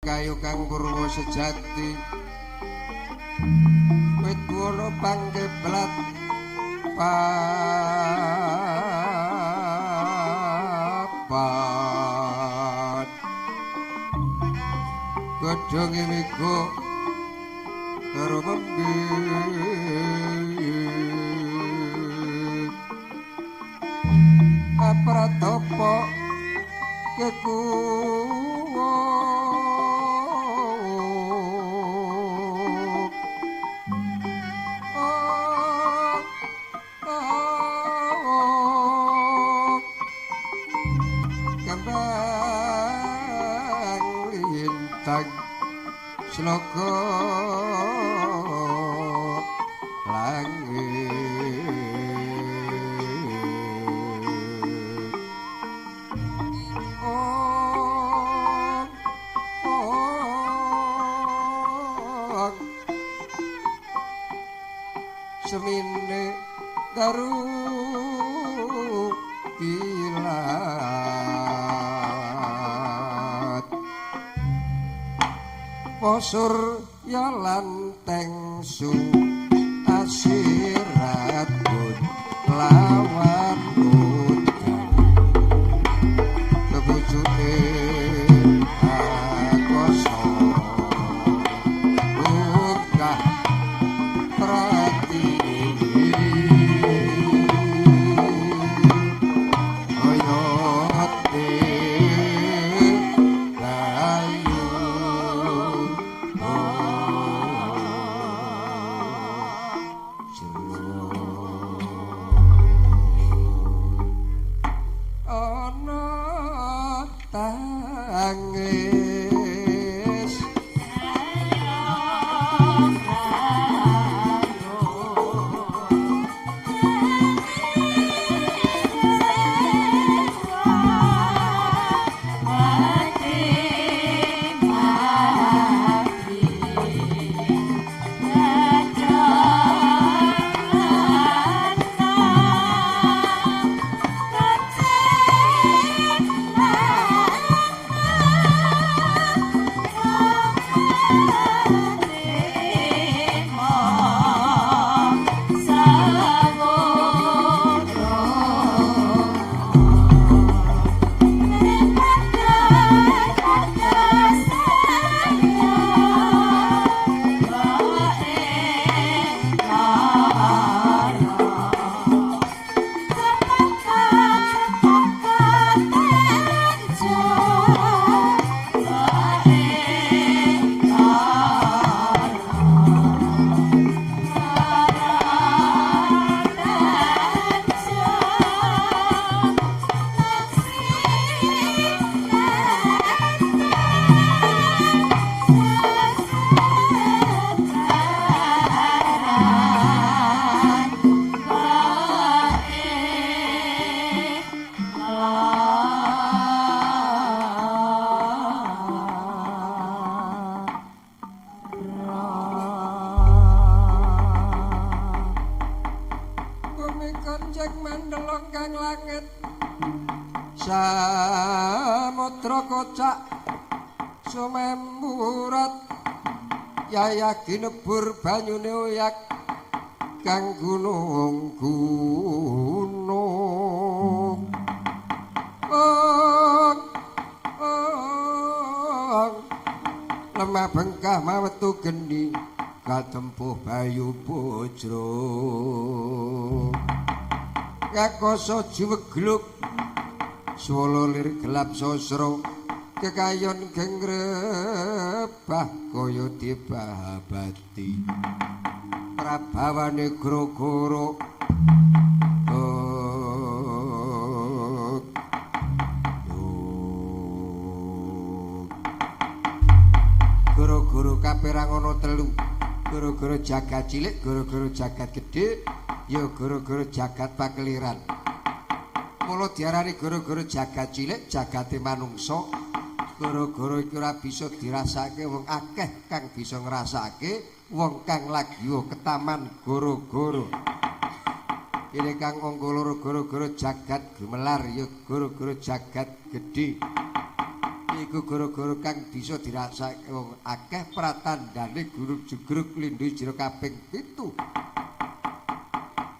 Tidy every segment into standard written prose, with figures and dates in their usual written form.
Kayu kang purwa sejati wit buwana pangkeblat papat godhonge mega karo membe apratapa kekuwo kembang lintang sloga langit. Oh, oh, semine daru kilat posur ya lanteng su asirat pun lawan udan kebujuke akasa bungkah pratiwi oyote bayu ana tangis. Bumi konjek mandelong kang langit samudra kocak sumemburat yayah ginebur banyune oyak kang gunung gunung. Ong, ong, lemah bengkah mawetu geni katempuh bayu bojro kakoso juwegluk swala lir gelap sosro kekayon gengrebah kaya dibahabati prabawane grogoro. Goro-goro kaperang ana telu, goro-goro jagat cilik, goro-goro jagat gedhe, ya goro-goro jagat pakeliran. Mula diarani goro-goro jagat cilik, jagate manungsa. Goro-goro iki ora bisa dirasake wong akeh kang bisa ngrasake wong kang lagi ketaman goro-goro. Kene kang angka loro goro-goro jagat gumelar, ya goro-goro jagat gedhe. Iku gara-gara kang bisa dirasake wong akeh pratandhane Gunung Jugruk lindhu jero kaping 7.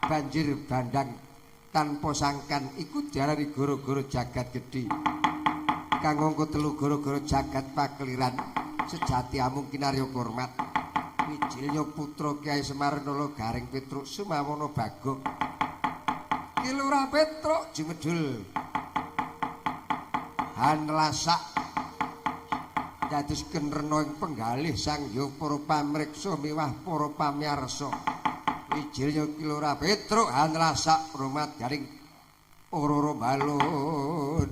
Banjir bandang tanpa sangkan iku diarani gara-gara jagat gedhe. Kang angka 3 gara-gara jagat pakeliran sejati amung kinarya kurmat. Wijilnya putra Kyai Semar Nala Gareng Petruk Sumawana Bagong. Ki Lurah Petruk jumedhul hanlasak dados kenrena ing penggalih sang hyang para pamriksa miwah para pamiyarsa. Wijilnya Ki Lurah Petruk hanlasak rumat garing ora-ora balun.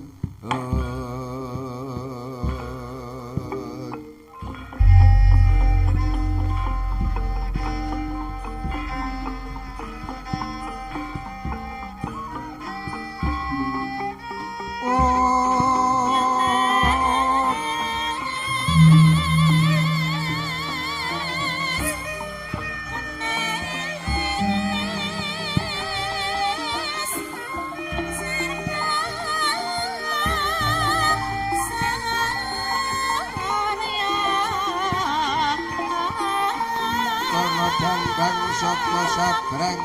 Saka sabrang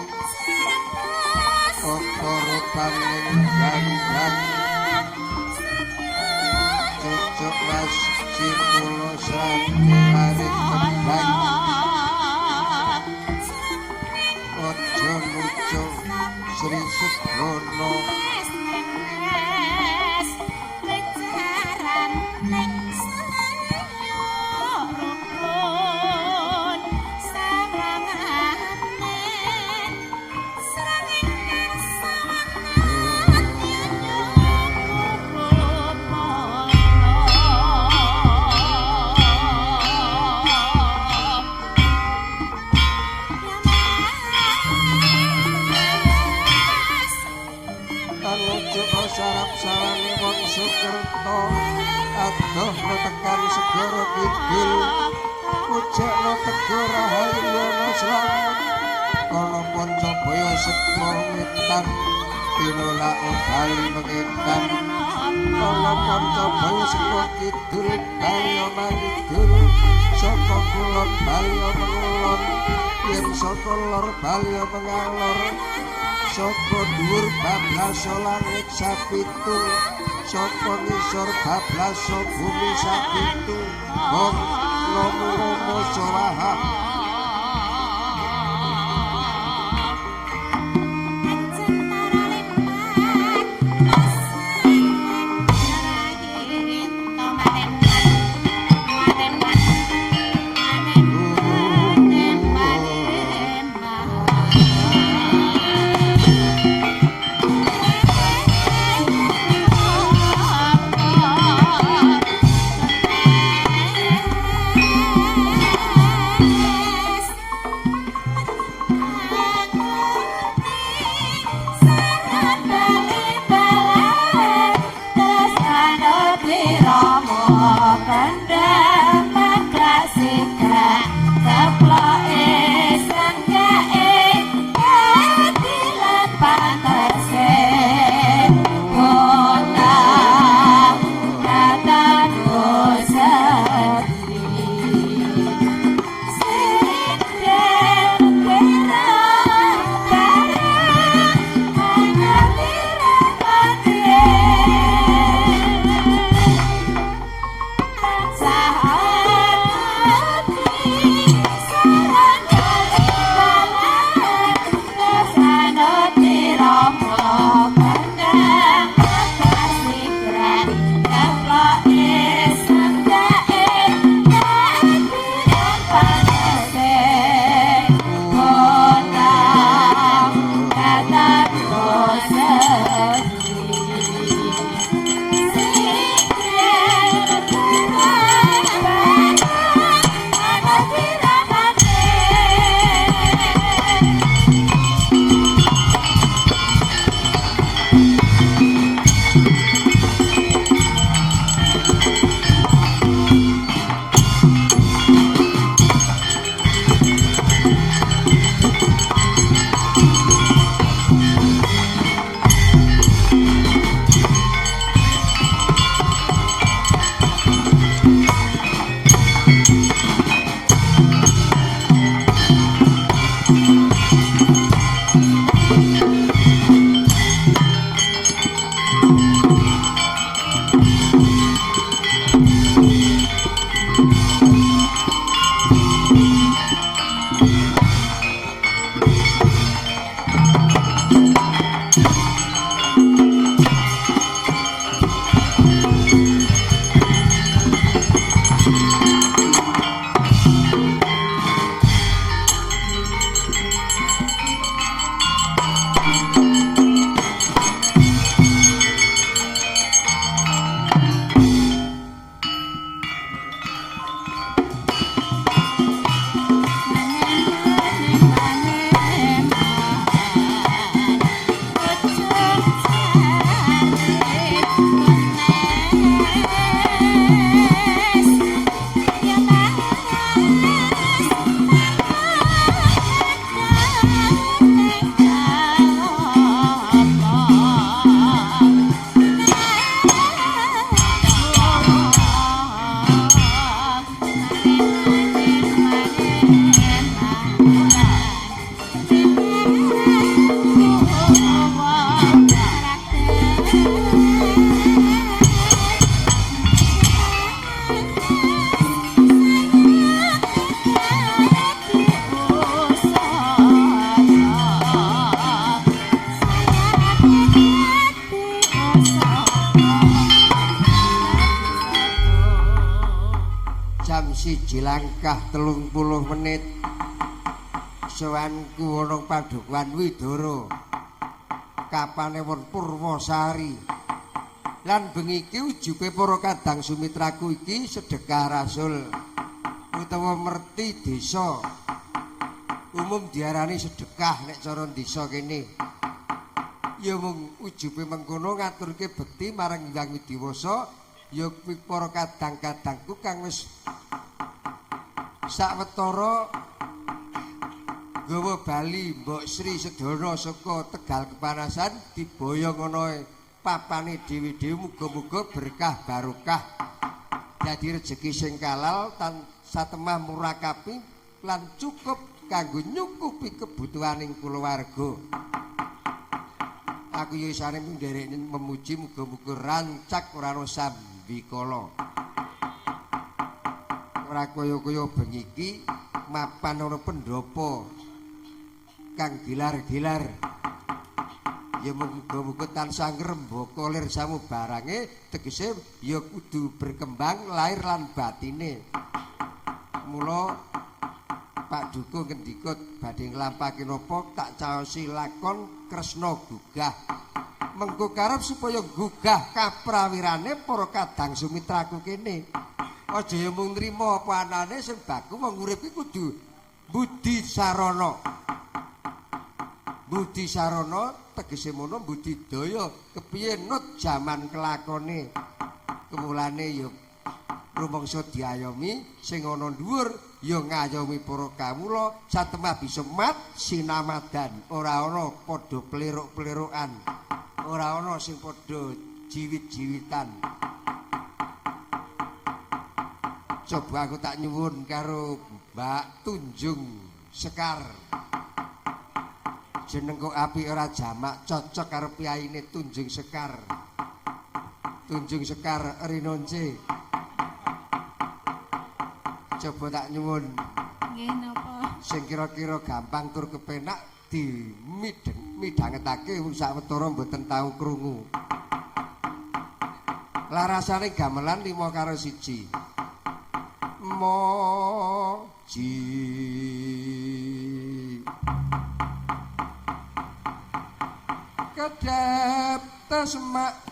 apa rupaning gandang cucuk las simulo srati tarik kembang aja lucu Sri Subrana adoh tekan segara kidul pujakno tegar rahayu slamet ana pancabaya seka wetan tinolak bali mengetan ana pancabaya seka kidul bali mangidul saka kulon bali mengulon yen saka lor bali mengalor saka dhuwur bablas langit sapitu saka ngisor bablas bumi sapitu hong namo namo swaha. Jam 1:30. Sowanku ana Padukuhan Widara. Kapanewon Purwosari. Lan bengi iki ujube para kadang sumitraku iki sedekah rasul utawa merti desa. Umum diarani sedekah nek cara desa kene. Ya mung ujube mengkono ngaturke bekti marang Hyang Widiwasa ya kuwi para kadang-kadangku kang wis sawetara gawa bali Mbok Sri Sedana saka Tegal Kepanasan diboyong ana papane dhewe-dhewe muga-muga berkah barokah dadi rejeki sing kalal tan satemah murakapi lan cukup kanggo nyukupi kebutuhaning kulawarga. Aku ya isane nderek memuji muga-muga rancak ora ana sambikala. Ora kaya-kaya bengi iki mapan ana pendopo kang gilar-gilar. Ya muga-muga tansah ngrembaka lir samubarange tegese ya kudu berkembang lahir lan batine. Mula Pak Dukuh ngendika badhe nglampahake napa tak caosi lakon Kresna Gugah. Mengko karep supaya gugah kaprawirane para kadang sumitraku kene. Aja ya mung nrimo apa anane sing baku wong urip iki kudu budi sarana. Budi sarana tegese mono budidaya kepiye nut jaman kelakone. Kemulane ya rumangsa diayomi sing ana dhuwur ya ngayomi para kawula satemah bisa mat sinamadan ora ana padha pleruk-plerukan ora ana sing padha jiwit-jiwitan. Coba aku tak nyuwun karo Mbak Tunjung Sekar. Jeneng kok apik ora jamak cocok karo piyaine Tunjung Sekar. Tunjung Sekar Rinonce. Coba tak nyuwun. Nggih napa? Sing kira-kira gampang tur kepenak dimidhangetake wong sawetara mboten tau krungu. Larasane gamelan 5 karo 1. Mo ji kedep tesemak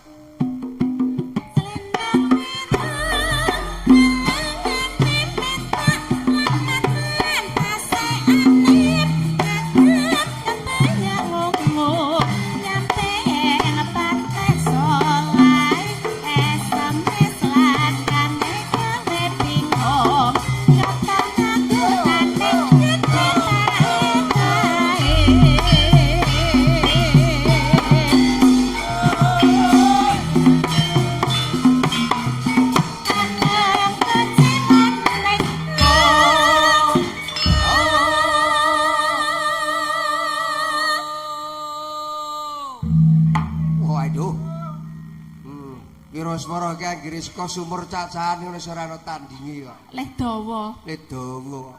swara ki anggere saka sumur cacahan ngono wis ora ana tandinge kok. Leh dawa. Leh dawa.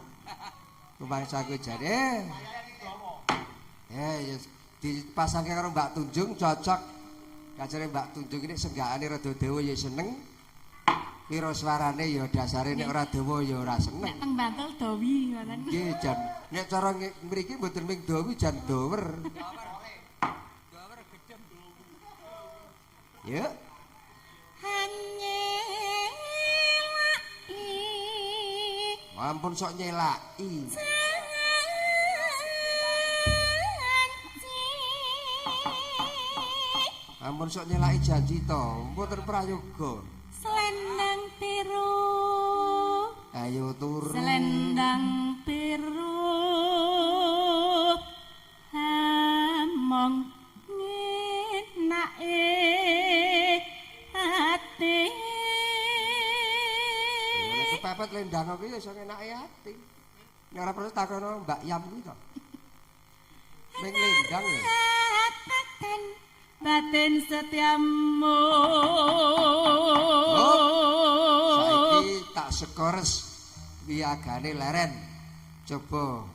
Rumangsaku jane. Ya dipasangke karo Mbak Tunjung cocok. Kacare Mbak Tunjung ini senggakane rada dawa ya seneng. Pira swarane ya dasare nek ora dawa ya ora seneng. Nek teng Bantul dawi ngoten. Nggih jan. Nek cara mriki mboten ming dawi jan dawer. Dawer gedhem. Ya. Ampun sok nyelaki. Ampun sok nyelaki janji to, mboten prayoga. Selendang biru. Ayo turu. Selendang biru. Among ngenake ati. Kepepet lendang kuwi iso ngenake ati. Nek ora perlu takono Mbak Yam kuwi to. Ning lendang lho. Batin setiamu. Oh, saiki tak sekores wiyagane leren. Coba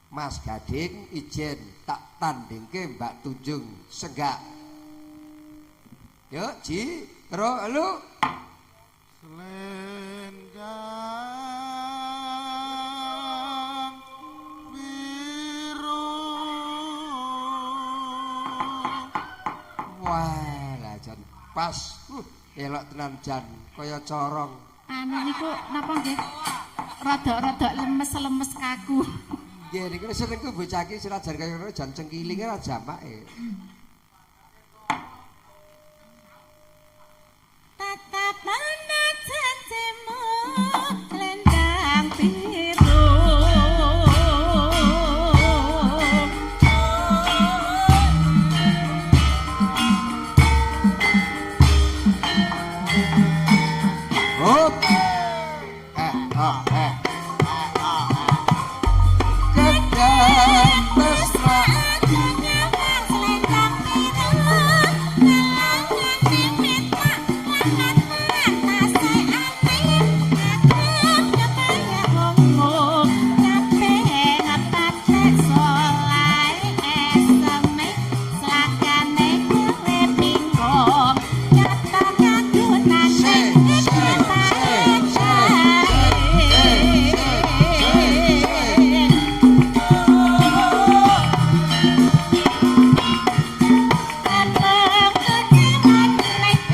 Mas Gading ijen tak tandingke Mbak Tunjung senggak. Yuk, Ji, tro, lu. Selendang Pas. Elok tenan jan, kaya corong. Anu niku napa nggih? Rada-rada lemes-lemes kaku. Nggih niku senengku bocah iki senajan kaya ngono jan cengkilinge ora jamake. Tatapana janjimu lendang biru. Hop. Eh, oh, eh. Gedang mesra. Se, se, se, se, se, se, se, se.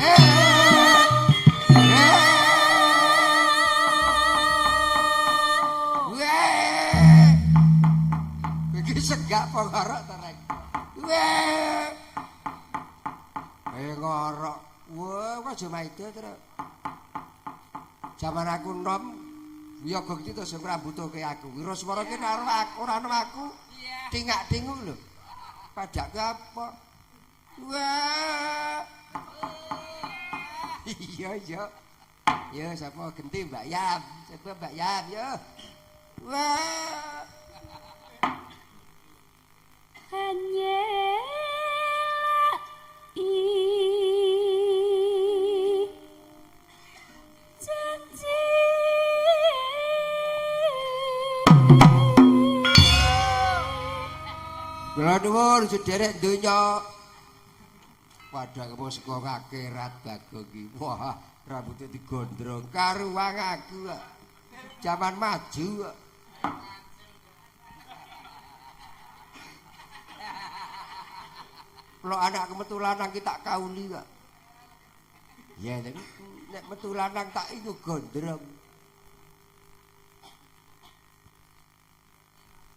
Weh. Iki segak apa ngorok to, Rek? Weh. Eh ngorok. Wah, kok aja maido to. Rek. Jaman aku nom, wiyaga iki to sing rambutuke aku. Wiraswara ki karo aku ora ono aku. Tingak-tinguk lho. Padake apa? Wah. Iya, iya. Ya sapa genti Mbak Yam? Sapa Mbak Yam ya? Wah. Kula nuwun sederek donya. Padha kemo saka akhirat Bagong iki. Wah, rambutnya digondrong karuwang aku kok. Jaman maju kok. Lo anakku metu lanang ki tak kauli kok. Ya, tapi nek metu lanang tak iku gondrong.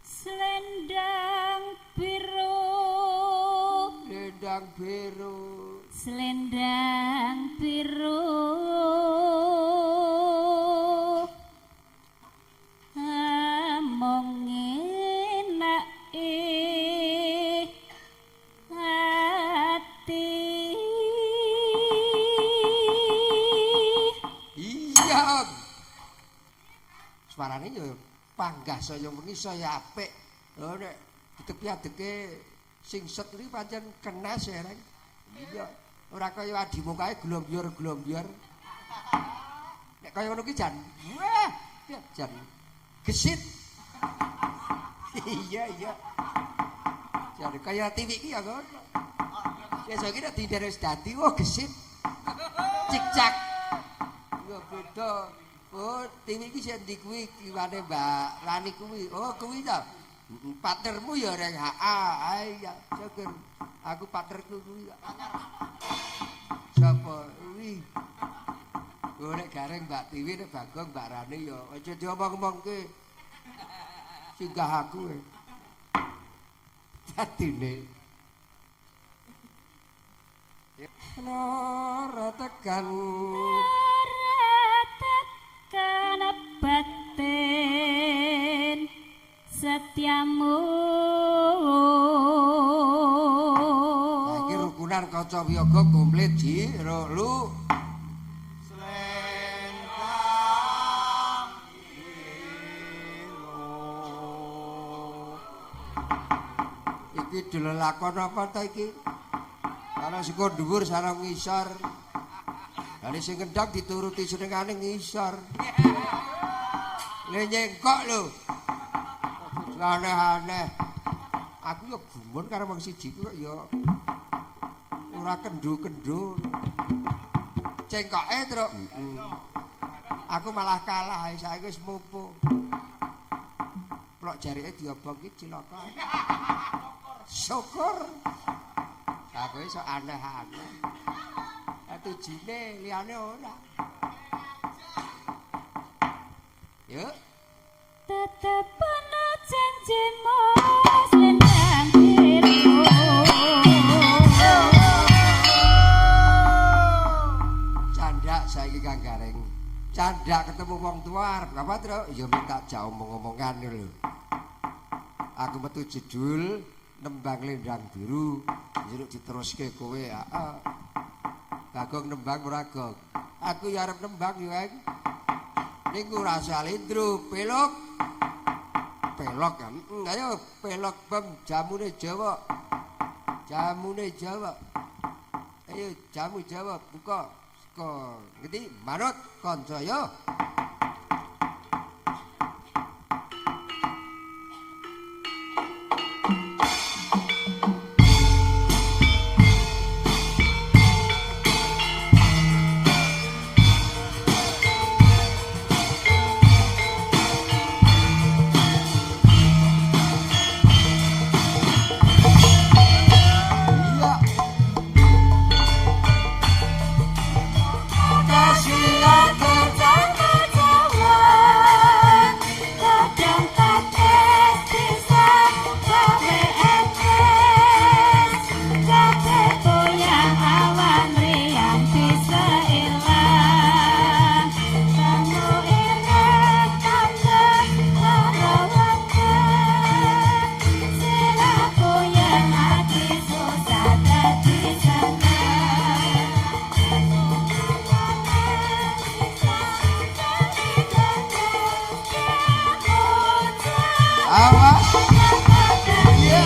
Selendang biru, Lendang biru. selendang biru, among enake ati. Iya. Suarane yo panggah saya wengi saya apik. Lho nek ditepi adeke sing set iki pancen kenes ya, Reng. Iya, ora kaya adimu kae glombyur-glombyur. Nek kaya ngono ki jan, wah, ya jan gesit. Iya, iya. Jan kaya tiwik ki ya ngono. Ya saiki nek dindene wis dadi, wah gesit. Cik-cak. Ya beda. Oh, tiwik iki sing ndi kuwi kiwane Mbak Rani kuwi. Oh, kuwi ta. Partnermu ya Reng. Ha, iya, syukur. Aku partnerku kuwi kok. Sapa kuwi? Oh, nek gareng Mbak Tiwi nek Bagong Mbak Rani ya aja diomong-omongke. Singgah aku e. Dadine. Lara tekan. Lara tekan batin setiamu. Saiki rukunan kaca wiyaga komplit ji ro lu. Selendang biru. Iki dilelakon apa ta iki? Ana saka dhuwur sareng ngisor. Lah sing kendhang dituruti senengane ngisor. Le nyengkok lho. Aneh-aneh. Aku ya gumun karo wong siji ku kok ya ora kendho-kendho. Cengkoke, Truk. Aku malah kalah saiki wis mupu. Plok jarike diobong ki cilaka. Syukur. Aku iso aneh-aneh. Metu jine liyane ora. Yuk. Tetep ana janjimu selendang biru. Candak saiki Kang Gareng. Candak ketemu wong tua arep apa, Truk? Ya minta jauh omong-omongan lho. Aku metu jedul nembang lendang biru, njaluk diteruske kowe, heeh. Bagong nembang ora, Gong? Aku ya arep nembang ya, Eng. Niku rasa salindro, pelok. Pelok ya. Ayo pelok bem jamune Jawa. Jamune Jawa. Ayo jamu Jawa buka. Saka ngerti manut kanca ya. Iya. Jamu Jawa, kadang kates bisa gawe etes, kabeh goyang awan mriyang bisa ilang. Kamu ireng tambah lara weteng, sirah goyang ati susah dadi seneng. Awas. Iya.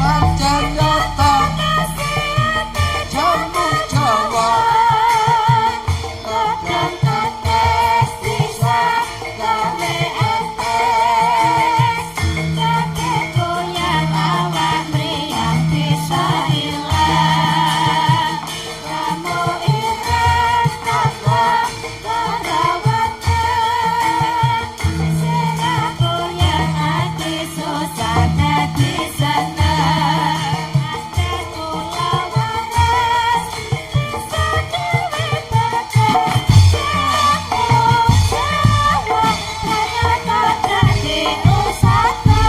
Pancen nyata jamu Jawa. Kadang kates bisa gawe etes, kabeh goyang awak mriyang bisa ilang. Kamu ireng tambah lara weteng, sirah goyang ati susah dadi seneng. Ate kula waras bisa gawe batas. Jamu Jawa ternyata dadi usata.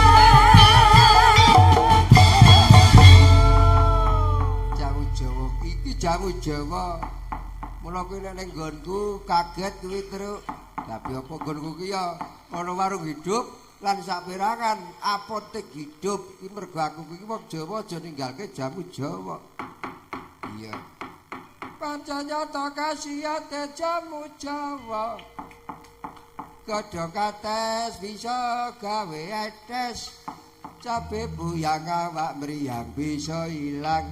Jamu Jawa iki jamu Jawa. Mula kuwi nek ning nggonku kaget kuwi, Truk. Tapi apa nggonku ki ya ana warung hidup lan saperangan apotek hidup. Ki mergo aku ki wong Jawa aja ninggalke jamu Jawa. Iya. Pancen nyata kasiyate jamu Jawa. Godhong kates bisa gawe etes. Cabe buyang awak mriyang bisa ilang.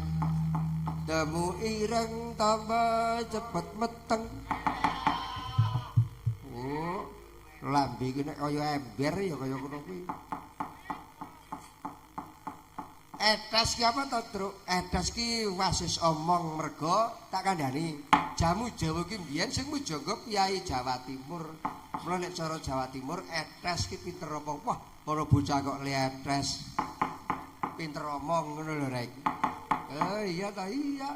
Temu ireng tambah cepet meteng. Oh, lambe iki nek kaya ember ya kaya ngono kuwi. Etes ki apa to, Truk? Etes ki wasis omong mergo tak kandhani. Jamu Jawa ki mbiyen sing mujangga piyai Jawa Timur. Mula nek cara Jawa Timur etes ki pinter apa? Wah, para bocah kok le etes. Pinter omong ngono lho, Rek. Eh, iya ta iya.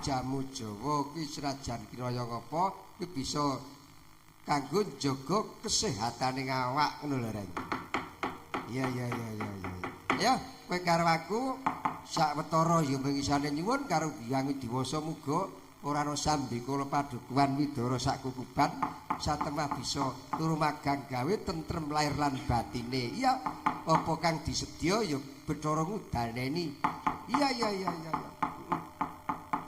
Jamu Jawa ki senajan kinaya ngapa ki bisa kanggo njaga kesehatane awak ngono lho, Rek. Iya iya iya iya iya. Ya, kowe karo aku sawetara ya mengisane nyuwun karo Hyang Widiwasa muga ora ana sambikala padukuhan widara sak kukuban satemah bisa turu magang gawe tentrem lahir lan batine. Iya, apa kang disedya ya Bathara ngudaneni. Iya iya iya iya. Iya.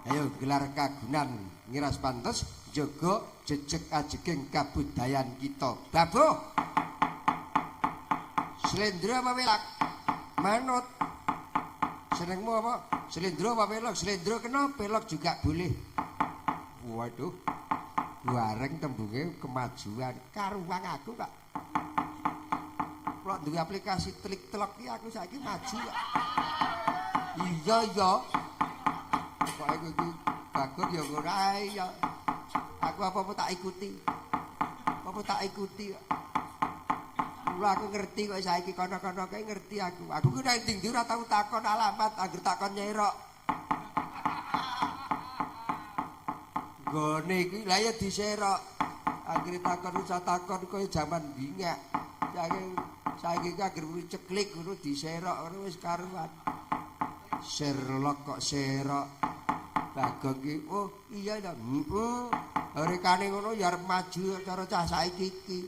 Ayo gelar kagunan ngiras pantes jaga jejeg ajeking kabudayan kita. Babuh. Slendro apa welak? Manut. Senengmu apa? Slendro apa pelok? Slendro kena, pelok juga boleh. Waduh. Bareng tembunge kemajuan karuang aku, Pak. Kula duwe aplikasi tlik-tlok iki aku saiki maju kok. Iya iya. Pokoke kowe iki bagus ya ngono ae ya. Aku apa-apa tak ikuti. Apa tak ikuti kok. Mula aku ngerti kok saiki kono-kono kae ngerti aku. Aku ku nang ndi ora tau takon alamat, angger takon nyerok. Nggone iki lha ya diserok. Anggere takon usah takon kaya jaman bingak. Saiki ki anggere muni ceklik ngono diserok ngono wis karuan. Sherlock kok serok. Bagong ki oh iya ta. Heeh. Rekane ngono ya arep maju cara cah saiki iki.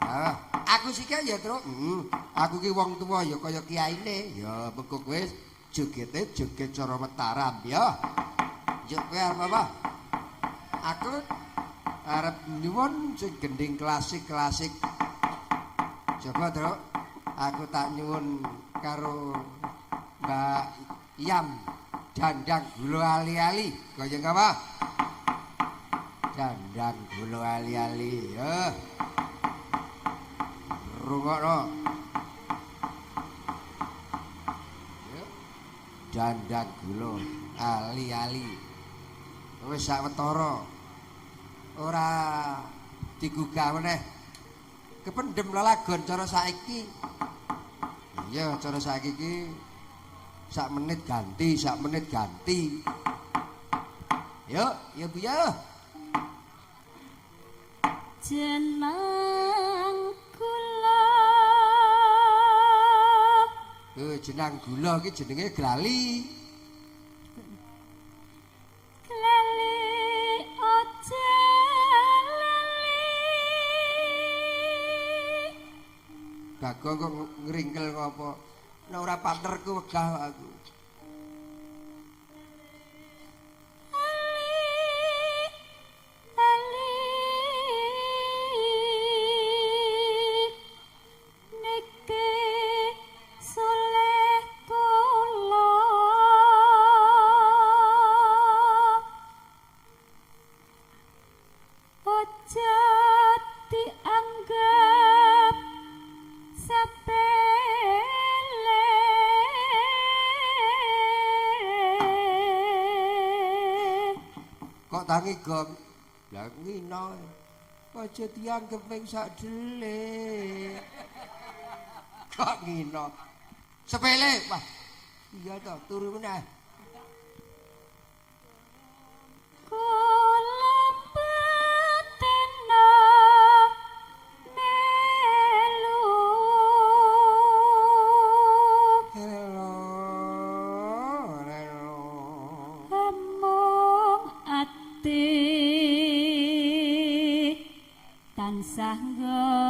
Ah, aku sik ya, Truk. Heeh. Aku ki wong tuwa ya kaya kiyaine. Ya mengko kowe jogete joget cara Mataram ya. Yo kowe arep apa? Aku arep nyuwun sing gending klasik-klasik. Coba, Truk. Aku tak nyuwun karo Mbak Yam dandang gula ali-ali. Kaya ngapa? Dandang gula ali-ali. Ya. Rungokno. Ya. Dandang gula ali-ali. Wis sak wetara. Ora digugah meneh. Kependhem lelagon cara saiki. Iya, cara saiki iki sak menit ganti, sak menit ganti. Yuk, ya Bu ya. Jenang gula. Jenang gula iki jenenge glali. Glali aja lali. Bagong kok ngringkel ngopo? Nek ora partnerku wegah aku. Ali niki soleh kula aja dianggap sepele. Kok tangi gong? Lah ngino. Aja dianggep ming sak dhelik. Kok ngino? Sepele. Wah. Iya toh, turu meneh. Kula betena melu. Hello. Hello. Amung ati tansah nggodeli.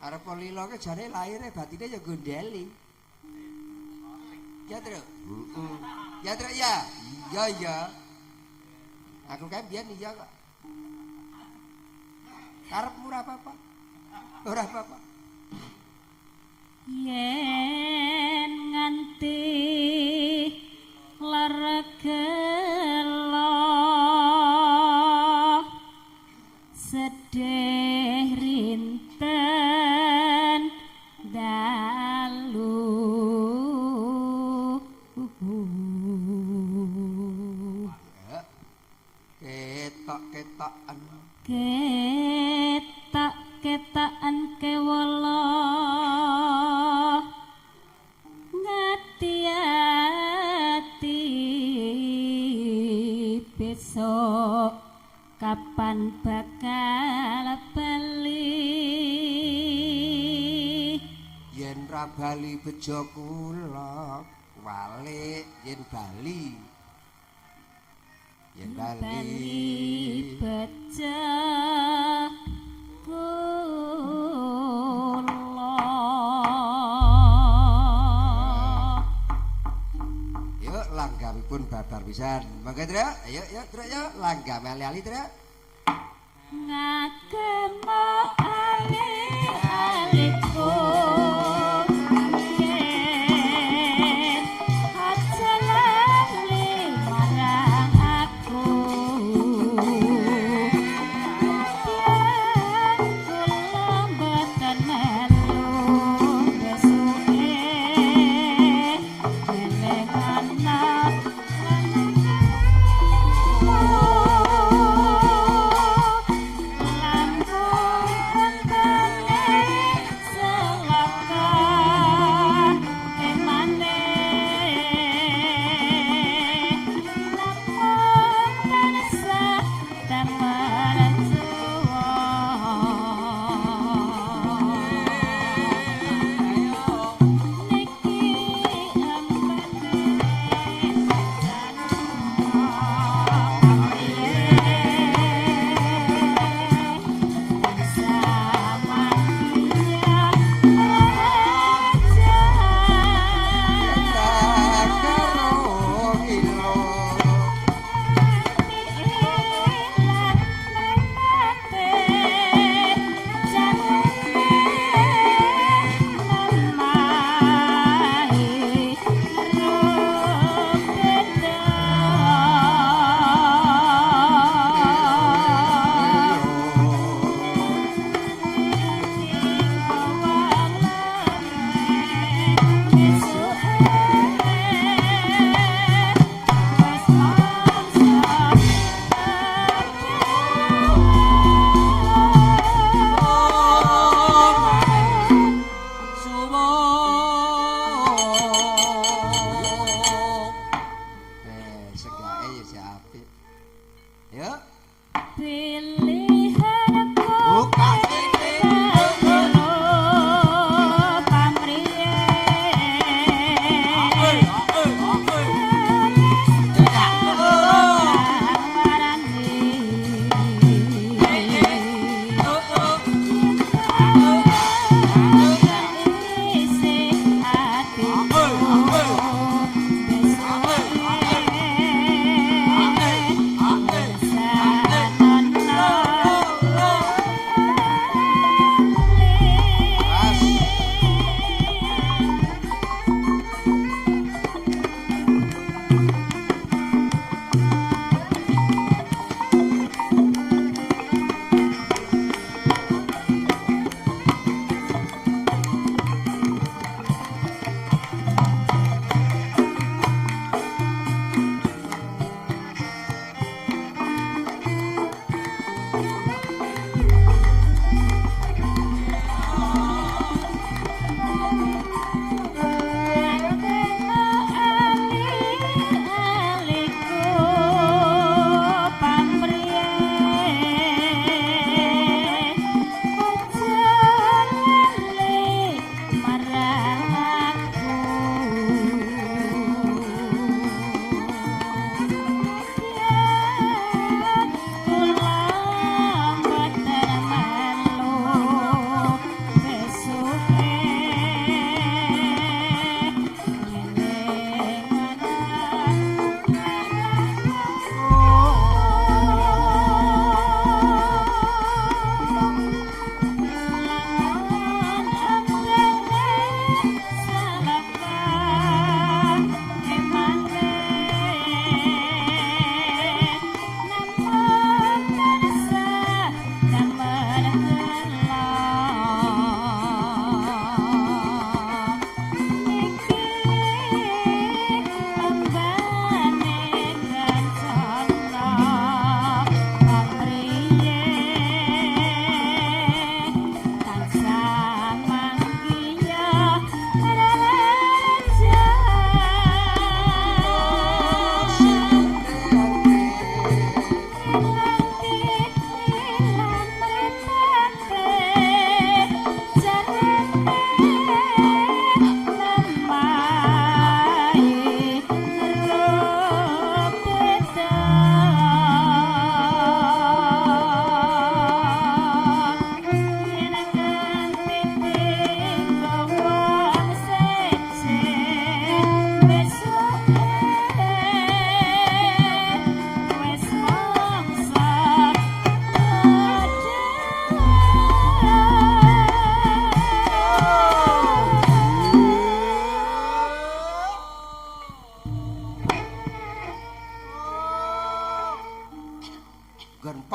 Arep lila ke jane lahire batine ya gondeli. Ya, Truk. Heeh. Ya, Truk ya. Iya, iya. Aku kan biyen iya kok. Karepmu ora apa-apa. Ora apa-apa. Yen nganti lara gelo sedih rinten dalu. Ya. Ketok-ketokan. Ketak-ketakan kewala ngati-ati besok kapan bakal bali. Yen ra bali bejo kula walik yen bali. Yen Bali bali. bejo kula. Yuk langgamipun babar pisan. Mangga Truk, ayo yuk Truk yuk langgam ali-ali Truk. Ngagem ali-aliku yen aja lali.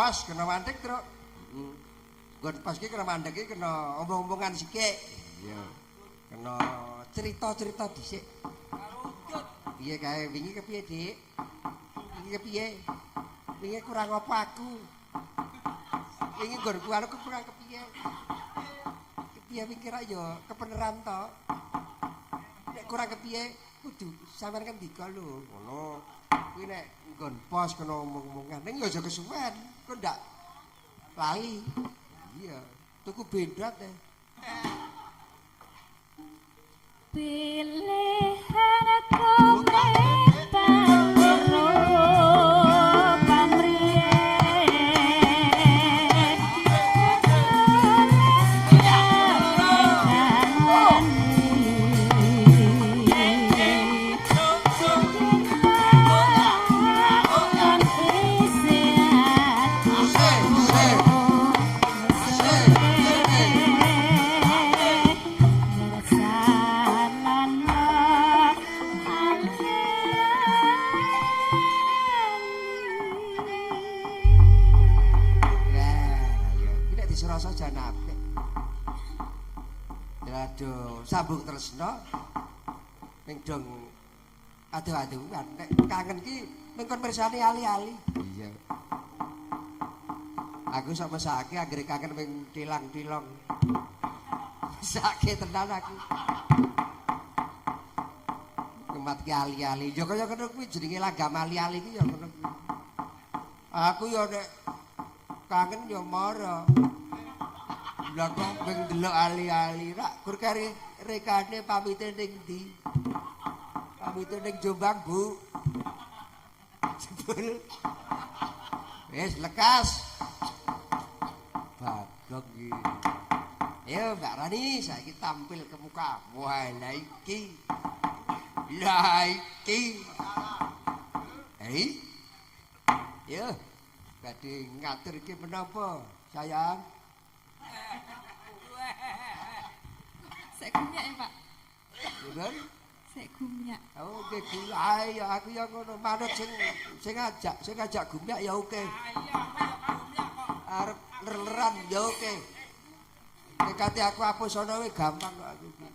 Pos kena mandek, Truk. Heeh. Nggon pos ki kena mandek ki kena omong-omongan sithik. Iya. Kena cerita-cerita dhisik. Piye kae wingi kepiye, Dik? Wingi kepiye? Wingi kurang apa aku? Wingi nggonku anu kurang kepiye? Kepiye wingi ra ya kebeneran to? Nek kurang kepiye kudu sampean ngendika lho, ngono. Kuwi nek nggon pos kena omong-omongan, ning ya aja kesuwen, kok ndak lali. Iya, tuku bendrat eh. Pilihan kowe pamro pamriye. Se, se. Se, se. Lah, ya, iki nek diserasa jan apik. Aduh, sambung tresno ning dong aduh-aduhan nek kangen ki mung kon mirsani ali-ali. Iya. Aku sok mesake anggere kangen ming tilang-tilong. Mesake tenan aku. Ngematke ali-ali. Ya kaya ngono kuwi jenenge langgam ali-ali ki ya ngono kuwi. Aku ya nek kangen ya mara. Lah kok ping ndelok ali-ali rak gur kari rekane pamite ning ndi? Pamite ning Jombang, Bu. Jebul. Wis lekas. Bagong iki. Ayo Mbak Rani, saiki tampil ke muka. Wah, lah iki. Lah iki. Hei. Yo. Badhe ngaturke menapa, sayang? Sek gumyak ya, Pak. Bener? Sek gumyak. Oke, gula. Ayo aku ya ngono manut sing sing ngajak gumyak ya oke. Arep ler-leran ya oke. Nek kate aku apus ana wae gampang kok aku iki.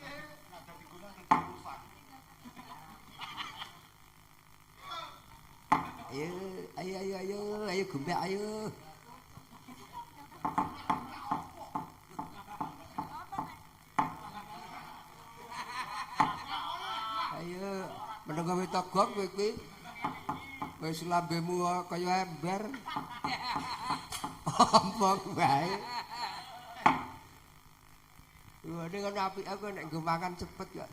Ayo, ayo, ayo, ayo, ayo gumyak ayo. Ayo, menunggu wit togok kowe kuwi. Wis lambemu kaya ember. Omong wae. Lho nek ngono apik aku nek nggo mangan cepet kok.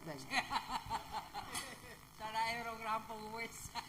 Sarake urung rampung wis. Ayo.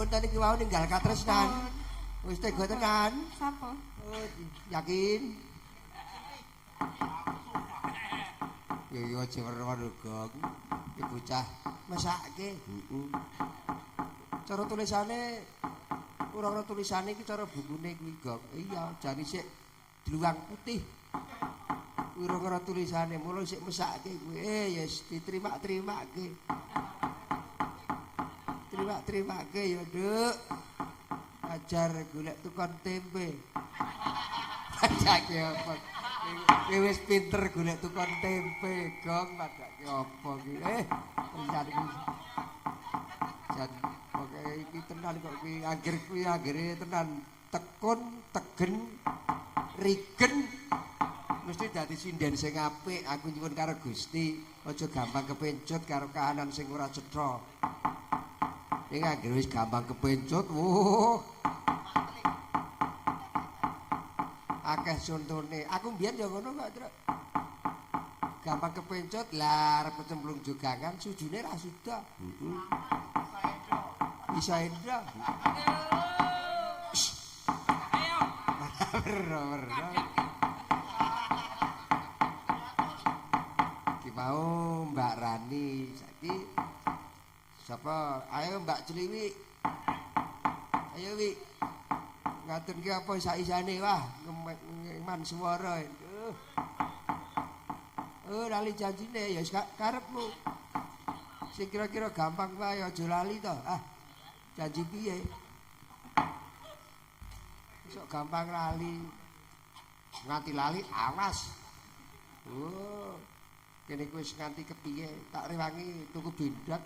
Sampun tadi ki wau ninggal katresnan. Wis tega tenan. Sapa? Oh, yakin? Ya ya aja werna-werna gong. Iki bocah mesake. Heeh. Cara tulisane ora ana tulisane iki cara bukune kuwi gong. Iya, jane sik dluwang putih. Ora ana tulisane, mula sik mesake kuwi. Eh, ya diterima-terimake. Terima-terimake ya, Nduk. Ajar golek tukang tempe. Padake apa? Kowe wis pinter golek tukang tempe, gong padake apa ki? Eh, jan iki. Jan pokoke iki tenan kok kuwi angger kuwi anggere tenan tekun, tegen, rigen mesti dadi sinden sing apik. Aku nyuwun karo Gusti, aja gampang kepencut karo kahanan sing ora cetha. Ning anggere wis gampang kepencut, wuh. Akeh contone. Aku mbiyen ya ngono kok, Truk. Gampang kepencut, lah arep kecemplung jogangan sujune ra suda. Heeh. Bisa endra. Ayo. Werna-werna. Ki mau Mbak Rani, saiki sapa? Ayo Mbak Celiwi. Ayo Wi. Ngatur ki apa sak-isane wah ngeman swara. Oh, lali janjine ya wis karepmu. Sing kira-kira gampang wae aja lali to. Ah, janji piye? Sok gampang lali. Nganti lali awas. Oh. Kene kuwi wis nganti kepiye tak rewangi tuku bindat.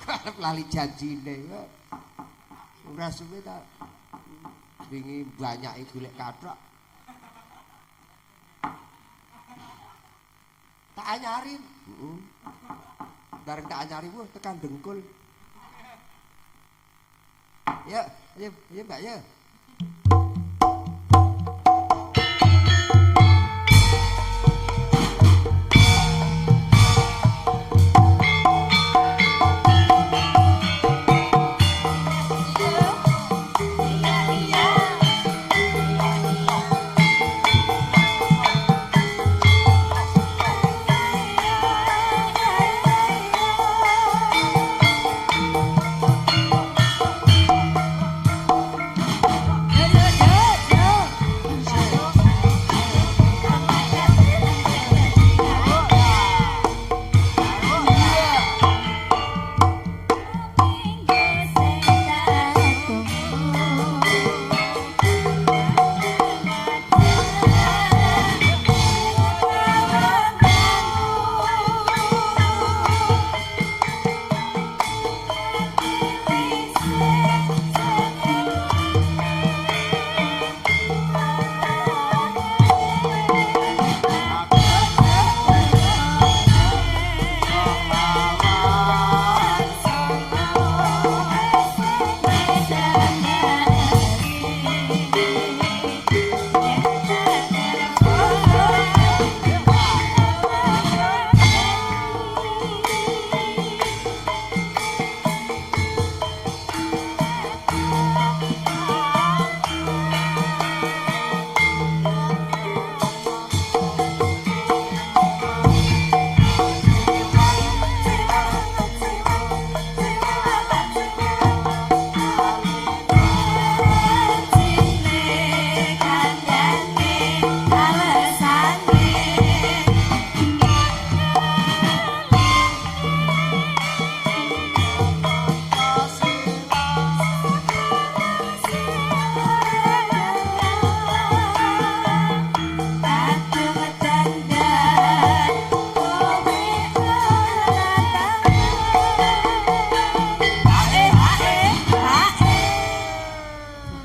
Karep lali janjine. Ora suwe ta. Wingi banyake golek kathok. Tak anyari. Heeh. Bareng tak anyari wah tekan dengkul. Ya, ayo, ayo Mbak ya.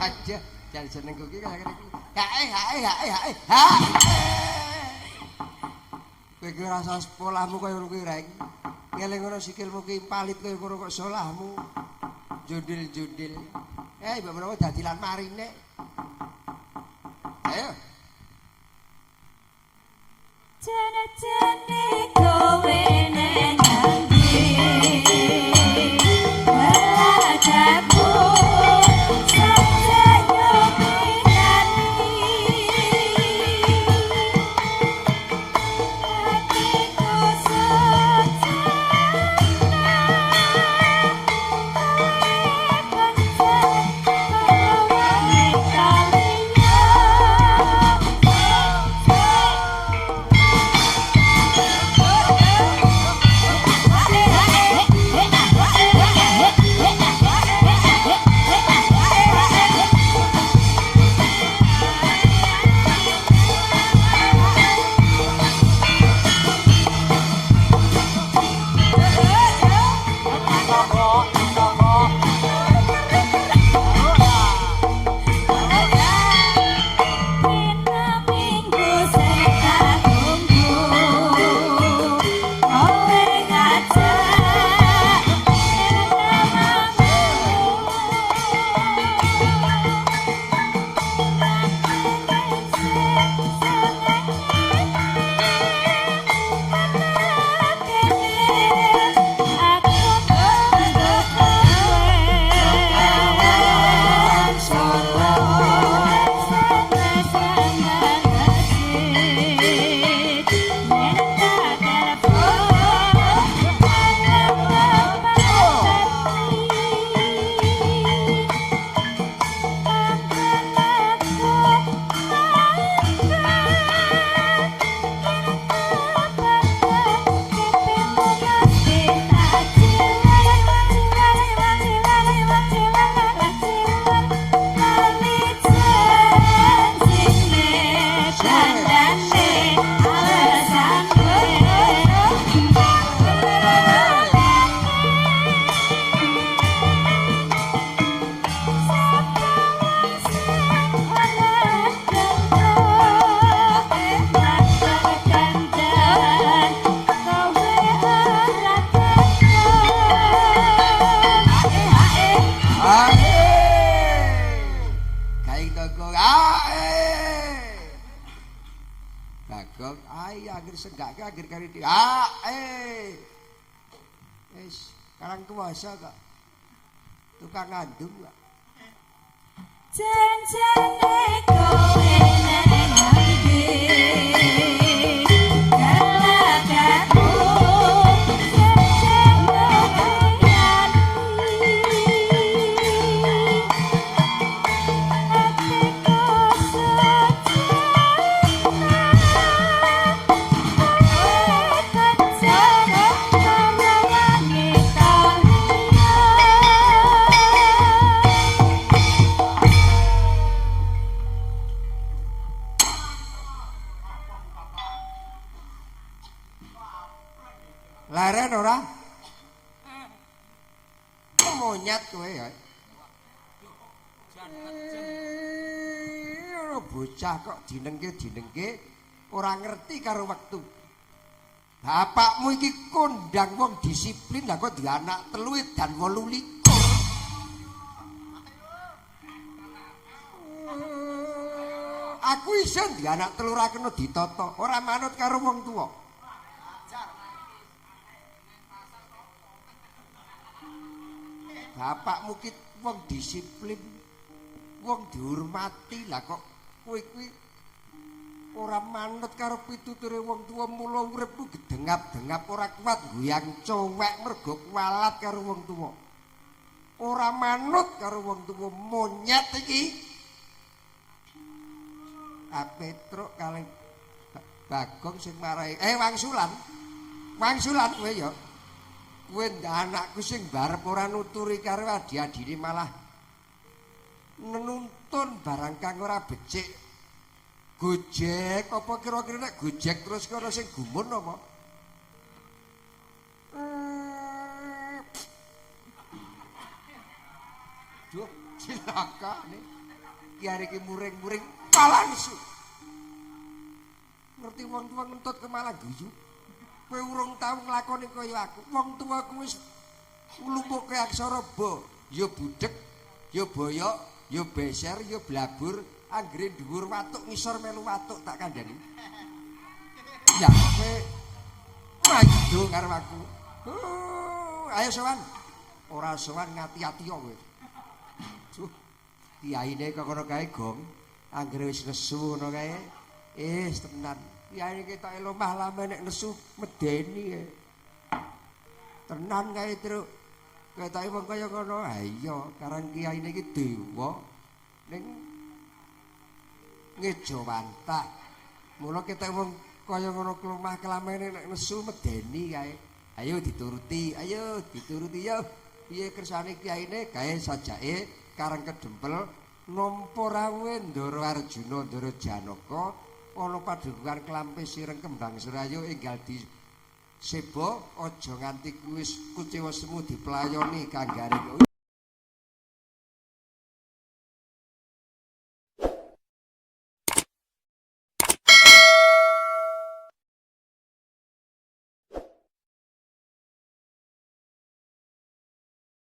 Aja jan seneng kuwi kaya ngene iki. Hae hae hae hae. Ha. Kowe iki rasa sekolahmu kaya ngono kuwi, Reng. Ngeling ngono sikilmu ki palit kaya ngono kok sekolahmu. Jundil-jundil. Eh, mbok menawa dadi lan marine. Ayo. Jane-jane kowe neng ngendi? Disenggake anggere kari di. Ah, eh. Wis, karang kuwasa kok. Tukang ngandung kok. Janjane kowe nang ndi? Galakatmu Leren ora? Monyet kowe ya. Ora bocah kok dinengke-dinengke ora ngerti karo wektu. Bapakmu iki kondang wong disiplin lah kok duwe anak telu dan 28. Aku iso duwe anak telu ora kena ditata, ora manut karo wong tuwa. Bapakmu ki wong disiplin, wong dihormati lah kok kowe kuwi ora manut karo pituture wong tuwa mula uripmu gedengap-dengap ora kuat guyang cowek mergo kualat karo wong tuwa. Ora manut karo wong tuwa monyet iki. Petruk kalih Bagong sing marai wangsulan. Wangsulan kowe ya. Kowe anakku sing barep ora nuturi karo adi-adine malah nenuntun barang kang ora becik. Gojek apa kira-kira nek gojek terus kono sing gumun apa? Duh, cilakane. Ki arek iki muring-muring malah nesu. Ngerti wong tuwa ngentut ke malah guyu. Kowe urung tau nglakoni kaya aku. Wong tuwaku wis nglumpukke aksara ba, ya budhek, ya boyok, ya beser, ya blabur, anggere dhuwur watuk ngisor melu watuk tak kandhani. Ya kowe maido karo aku. Ayo sowan. Ora sowan ngati-ati kok kowe. Duh, kiyaine kok kono kae gong. Anggere wis nesu ngono kae. Tenan. Kiyaine ketoke lemah lame nek nesu medeni kae. Tenan kae, Truk. Ketoke wong kaya ngono. Ha iya, karang kiyaine iki dewa ning ngejawantah. Mula ketoke wong kaya ngono lemah kelamene nek nesu medeni kae. Ayo dituruti, ayo dituruti yo. Piye kersane kiyaine gawe sajake karang kedempel nampa rawuhe Ndara Arjuna Ndara Janaka ana padukuhan Klampis Ireng Kembang Serayu enggal di seba aja nganti kuwis kuciwa semu diplayoni kanggaring.